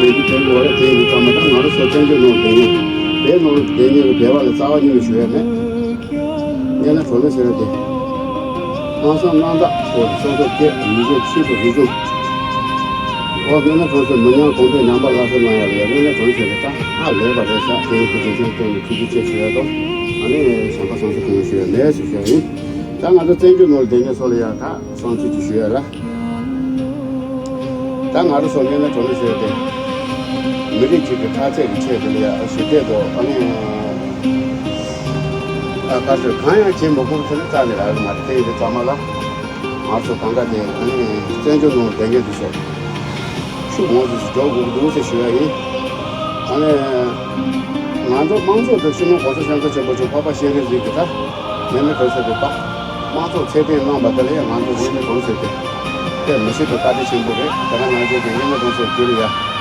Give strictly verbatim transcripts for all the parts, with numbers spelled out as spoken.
དེ་དེ་དེ་ལོ་རེ་དེ་ཡི་ཚང་མ་ད་ང་རང་ཚོ་བཙན་བྱོལ་ནང་བསྡད་མཁན་བོད་ནང་བསྡད་མཁན་གྱི་བོད་པ་ལ་རྩ་བ་ཉིད་ནས་ཞུ་ཡ་མེད། དངོས་གནས་དྲང་གནས་ཟེར་ཡ་དེ། ལྷག་བསམ་རྣམ་དག་ཐོག་སོ་སོ་སྐད་ཡིག་གཟུགས་ཆེད་དུ་རིག་གཞུང་། འོ་དངོས་གནས་དྲང་གནས་མི་ཉམས་གོང་འཕེལ་ཉམས་པ་སླར་གསོ་གནང་ཡ་ལ་ཡ་དངོས་གནས་དྲང་གནས་ཟེར་ཡ་ད་ཧ་ལས་པ་རེད་ཤག་དེ་ཡི་ཁུ་ཆེ་ཆེན་བསྟན་ནས་ཐུགས་རྗེ་ཆེ་ཞུ་ཡ་དང་། ཨ་ནི་བྱམས་པ་སང་སོ་གང་ཞུ་ཡ་མེད་ཟེར་ཞུ་ཡ་ཡིན། ད་ང་ཚོ་བཙན་བྱོལ་ནང་ལ་བསྡད་མཁན་ཚོ་ལ་ཡ་ད་སང་ཚུལ་གྱི་ཞུ་ཡ་ལ། ད་ང་རང་ཚོ་དངོས་གནས་དྲང་གནས་ཟེར་ཏེ། མི་རིགས་གཅིག་གི་མཐའ་ཚད་ཀྱི་ཆེད་དུ་ལ་ཡ་ཞི་བདེ་དང་ཨ་ནི། ཨ་དཀར་ཟས་གང་ཡང་བྱེད་མི་དགོས་ཚུལ་རྩ་ནས་རག་གི་མ་རེད། དེ་ཡིན་དུས་ཚང་མ་ལ་ང་ཚོ་གང་ག་དེ་ཨ་ནི་བཙན་བྱོལ་ནང་བསྡད་མཁན་དེ་ཚོ་ཤུགས་མང་ཙམ་ཞིག་འཇོག་དགོས་ཀྱི་འདུག་ཟེར་ཞུ་ཡ་ཡིན། ཨ་ནི་ང་ཚོ་དམངས་གཙོ་དང་སྤྱི་ནོར་གོང་ས་སྐྱབས་མགོན་ཆེན་པོ་མཆོག་འཕགས་པ་སྤྱན་རས་གཟིགས་ཀྱི་ད། དངོས་གནས་དྲང་གནས་ཟེར་ཏེ་ད། དམངས་གཙོ་ཚད་ལྡན་གནང་བ་དེ་ལ་ཡང་ང་ཚོ་དངོས་གནས་དྲང་གནས་ཟེར་ཏེ། དཔེ་མི་སྲིད་པའི་བཀའ་དྲིན་ཆེན་པོ་རེད། དེ་ག་ནང་བཞིན་གྱི་དངོས་གནས་དྲང་གནས་ཟེར་རྒྱུ་ལ་ཡ།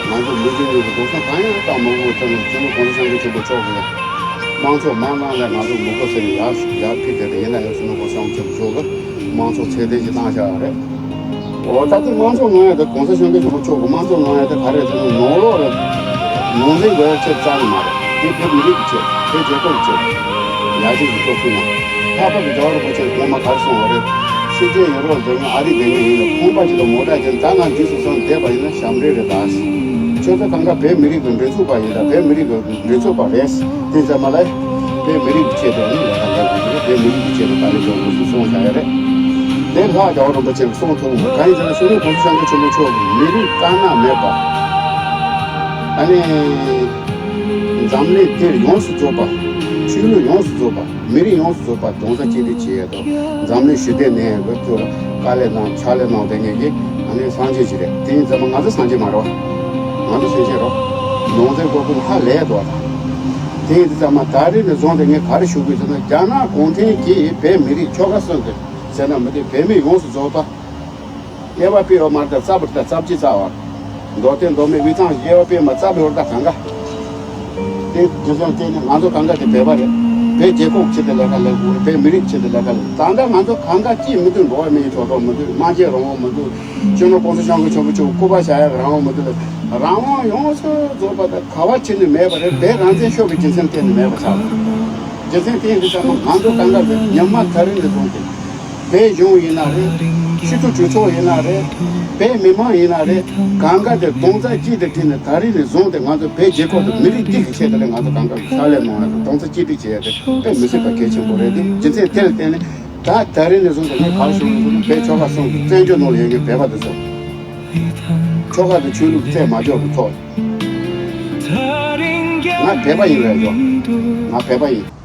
ང་ཚོ་མི་རྒྱུ་གཉིས་ཀྱི་འགྲོ་སོང་གང་ཡང་བཏང་མ་དགོས་པའི་ཐོག་ནས་སྤྱི་ནོར་གོང་ས་སྐྱབས་མགོན་ཆེན་པོ་མཆོག་གིས། དམངས་གཙོ་མ་གནང་ལ་ང་ཚོ་མི་དགོས་ཟེར་ནས་ཡར་ཡར་ཕུད་བསྡད་པ་ཡིན་ན་ཡང་སྤྱི་ནོར་གོང་ས་སྐྱབས་མགོན་ཆེན་པོ་མཆོག་གིས། དམངས་གཙོ་ཚད་ལྡན་ཞིག་བཏང་བཞག་པ་རེད། འོ་ད་ལྟ་དམངས་གཙོ་གནང་ཡ་དེ་གོང་ས་སྐྱབས་མགོན་ཆེན་པོ་མཆོག་གིས་དམངས་གཙོ་གནང་ཡ་དེ་ག་རེ་རེད་ཟེར་ན་ནང་ལོགས་ལ་ནང་འཛིང་དགོས་ཡ་ཆེད་རྩ་ནས་མ་རེད། དེ་བོད་མི་རིགས་ཀྱི་ཆེད། བོད་རྒྱལ་ཁབ་ཀྱི་ཆེད། ཡར་རྒྱས་ཀྱི་སྤྲོ་ཚུལ་ནང་། ལྷག་པར་དུ་རྒྱལ་བ་རིན་པོ་ཆེས་གོང་མ་ག་རེ་གསུངས་པ་རེད། ཕྱི་རྒྱལ་ཡུ་རོབ་སྡོད་མཁན་ཨ་རི་སྡོད་མཁན་ཡིན་ན་ཁང་པ་ཅིག་དང་མོ་ཊ་ཅིག་ད་ང་འཇིགས་སུ་སོང་བསྡད་པ་ཡིན་ན་ཞབས་འདྲེན་རེད་ད། ཁྱོད་ཚོ་གང་ག་བོད་མི་རིགས་ཀྱི་མགྲིན་ཚབ་པ་ཡིན་ད། བོད་མི་རིགས་ཀྱི་མགྲིན་ཚབ་པ་རེད། དེ་ཙམ་མ་ལ། བོད་མི་རིགས་ཀྱི་ཆེད་དུ་ནི་ལས་ཀ་ལས་དགོས་ཀྱི་རེད། བོད་མི་རིགས་ཀྱི་ཆེད་དུ་དཀའ་ལས་རྒྱག་དགོས་ཞེས་གསུངས་བཞག་ཡོད་རེད། དེ་ལྷག་རྒྱལ་བ་རིན་པོ་ཆེས་གསུངས་ཐུབ་པ་གང་ཡིན་ཟེར་ན་སྤྱི་ནོར་གོང་ས་སྐྱབས་མགོན་ཆེན་པོ་མཆོག་གིས་མི་རིགས་དཀར་ནག་མེད་པ། ཨ་ནི། འཛམ་གླིང་འདིར་ཡོངས་སུ་རྫོགས་པ། ཆོས་ལུགས་ཡོངས་སུ་རྫོགས་པ། མི་རིགས་ཡོངས་སུ་རྫོགས་པ་རྡོག་རྩ་གཅིག་སྒྲིལ་བྱེད་ཡས་དང་། འཛམ་གླིང་ཞི་བདེ་གནས་ཡས་ཀྱི་ཐོག་ལ་དཀའ་ལས་གནང་ཕྱག་ལས་གནང་བསྡད་མཁན་གྱི་ཨ་ནི་སངས་རྒྱས་ཅིག་རེད། དེ་ཡིན་ཙང་ང་ཚོ་སངས་རྒྱས་མ་རེད་བ། ང་ཚོ་སེམས་ཅན་རེད། ནང་ཚན་སྐོར་ཀུན་ཧ་ལས་འདུག་བ། དེ་ཡིན་ཙང་མ་ད་རེས་ནས་བཟུང་སྟེ་ངས་ག་རེ་ཞུ་དགོས་ཟེར་ན་རྒྱ་ནག་གུང་ཁྲན་གྱིས་བོད་མི་རིགས་ཆོལ་ཁ་གསུམ་དུ་ཟེར་ན་མི་འདུག་བོད་མི་ཡོངས་སུ་རྫོགས་པ། དབྱེ་བ་སྤེལ་བ་མ་རེད་ད། རྩ་བ་རེད་ད། རྩ་བརྒྱད་རྩ་བ། མདོ་སྟོད་མདོ་སྨད་དབུས་གཙང་དབྱེ་བ་སྤེལ་མ་རྩ་བའི་བར་ད་གང་ག་དེ་རྒྱུ་མཚན་དེ་ནི་ང་ཚོ་གང་ག་དེ་བོད་པ་རེད། བོད་རྒྱལ་ཁབ་ཆེད་དུ་ལས་ཀ་ལས་དགོས་རེད། བོད་མི་རིགས་ཆེད་དུ་ལས་ཀ་ལས། ད་ལྟ་ང་ཚོ་གང་ག་ཅིས་མི་འདུག་འགྲོ་བ་མིའི་ཐོབ་ཐང་མི་འདུག་སྨྲ་བརྗོད་རང་དབང་མི་འདུག་སྤྱི་ནོར་གོང་ས་སྐྱབས་མགོན་ཆེན་པོ་མཆོག་སྐུ་པར་བཞག་ཡག་རང་དབང་མི་འདུག་ལ། རང་དབང་ཡོངས་སུ་རྫོགས་པ་དང་ག་བ་ཕྱིན་ནས་མེད་པ་རེད། བོད་རང་བཙན་ཤོར་བའི་རྒྱུ་མཚན་གཏན་ནས་མེད་པ་ཆགས་རེད། རྒྱུ་མཚན་དེ་ཡིན་དུས་ཙམ་པ་ང་ཚོ་གང་ག་དེ་ཉི་མ་ད་རིང་ནས་བཟུང་སྟེ། བོད་གཞུང་ཡིན་ན་རེད། སྤྱི་འཐུས་གྲོས་ཚོགས་ཡིན་ན་རེད། བོད་མི་མང་ཡིན་ན་རེད། གང་ག་དེ་རྡོག་རྩ་གཅིག་ཏུ་བསྒྲིལ་ནས་ད་རིང་ནས་བཟུང་སྟེ་ང་ཚོ་བོད་རྒྱལ་ཁབ་དང་མི་རིགས་གཅིག་གི་ཆེད་དུ་ལ་ང་ཚོ་གང་ག་ཕྱག་ལས་གནང་ཡ་དང་རྡོག་རྩ་གཅིག་སྒྲིལ་བྱེད་ཡ་དེ་དཔེ་མི་སྲིད་པ་གལ་ཆེན་པོ་རེད་དེ། རྒྱུ་མཚན་དེ་ལ་བརྟེན་ནས་ད་ད་རིང་ནས་བཟུང་སྟེ་ངས་ག་རེ་ཞུ་དགོས་ཟེར་ན་བོད་ཆོལ་ཁ་གསུམ་གྱི་བཙན་བྱོལ་ནང་ལ་ཡོད་མཁན་བོད་པ་དེ་ཚོ་ཆོལ་ཁ་དང་ཆོས་ལུགས་རྩོད་མ་འཇོག་གི་ཐོག་ང་བོད་པ་ཡིན་ལབ་ཡོད། ང་བོད་པ་ཡིན།